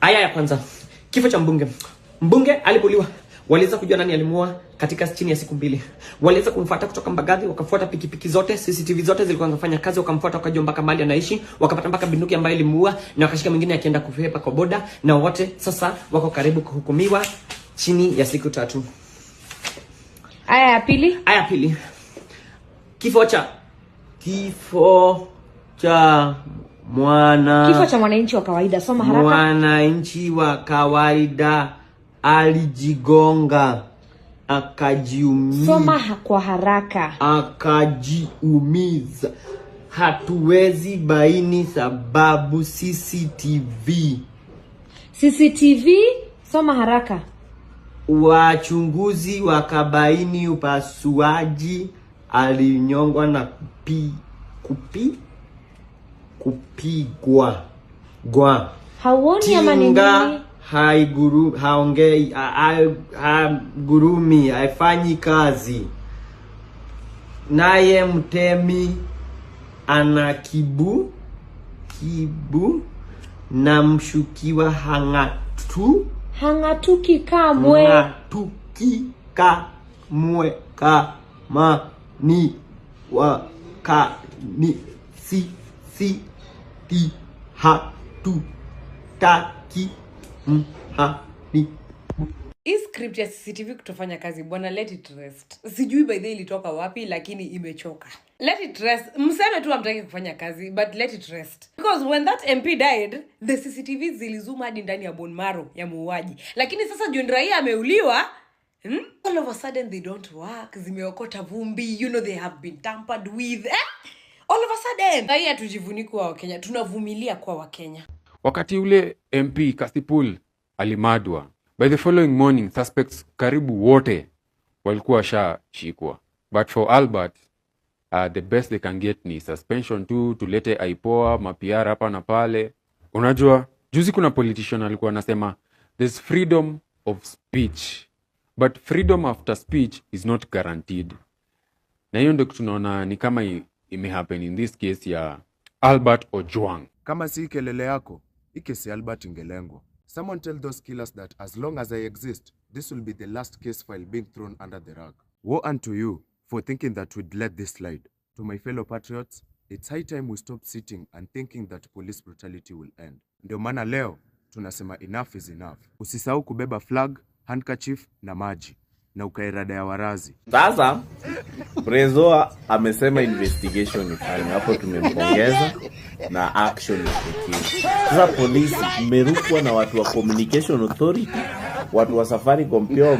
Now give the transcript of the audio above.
Aya ya kwanza, kifo cha mbunge. Mbunge alipouliwa, waliweza kujua nani alimuua katika chini ya siku 2. Waliweza kumfuata kutoka Mbagathi, wakafuata pikipiki zote, CCTV zote zilikuwa zinafanya kazi, wakamfuata wakajua mpaka mahali anaishi, wakapata mpaka bunduki ambayo ilimuua, na wakashika mwingine akienda kuhepa kwa boda, na wote sasa wako karibu kuhukumiwa chini ya siku 3. Aya ya pili. Aya ya pili, kifo cha mwana Kifo cha mwananchi wa kawaida. Soma haraka. Mwananchi wa kawaida alijigonga akajiumiza, Soma kwa haraka. Akajiumiza. Hatuwezi baini sababu CCTV CCTV. Soma haraka. Wachunguzi wakabaini upasuaji, alinyongwa na kupigwa gwa Hauoni ama ni Tinga nini? Haiguru, haongei, hagurumi, haifanyi kazi. Naye mtemi ana kibu kibu na mshukiwa hang'atu Hang'atuki kamwe. Ng'atuki kamwe kama ni wa ka ni si si ti hatu taki m ha ni. Hii script ya CCTV kutofanya kazi, bwana, let it rest. Sijui by the way ilitoka wapi, lakini imechoka. Let it rest. Mseme tu hamtaki kufanya kazi, but let it rest, because when that MP died, the CCTV zilizoom hadi ndani ya bone marrow ya muuaji. Lakini sasa juu raia ameuliwa, All of a sudden they don't work. Zimeokota vumbi, they have been tampered with, eh? All of a sudden raia, hatujivuni kuwa Wakenya, tunavumilia kuwa Wakenya. Wakati ule MP Kasipul alimadwa, by the following morning suspects karibu wote walikuwa washashikwa. But for Albert, the best they can get ni suspension tu, tulete IPOA, maPR hapa na pale. Unajua, juzi kuna politician alikuwa anasema there's freedom of speech, but freedom after speech is not guaranteed. Na hiyo ndio kitu tunaona ni kama imehappen in this case ya Albert Ojwang. Kama si kelele yako, hii kesi Albert ingelengwa. Someone tell those killers that as long as I exist, this will be the last case file being thrown under the rug. Woe unto you for thinking that we'd let this slide. To my fellow patriots, it's high time we stop sitting and thinking that police brutality will end. Ndio maana leo tunasema enough is enough. Usisahau kubeba flag, handkerchief na maji na ukae rada ya warazi. Sasa Prezo amesema investigation ifanywe, hapo tumempongeza na action itakiwa. Sasa polisi mmerukwa na watu wa Communication Authority, watu wa Safaricom pia.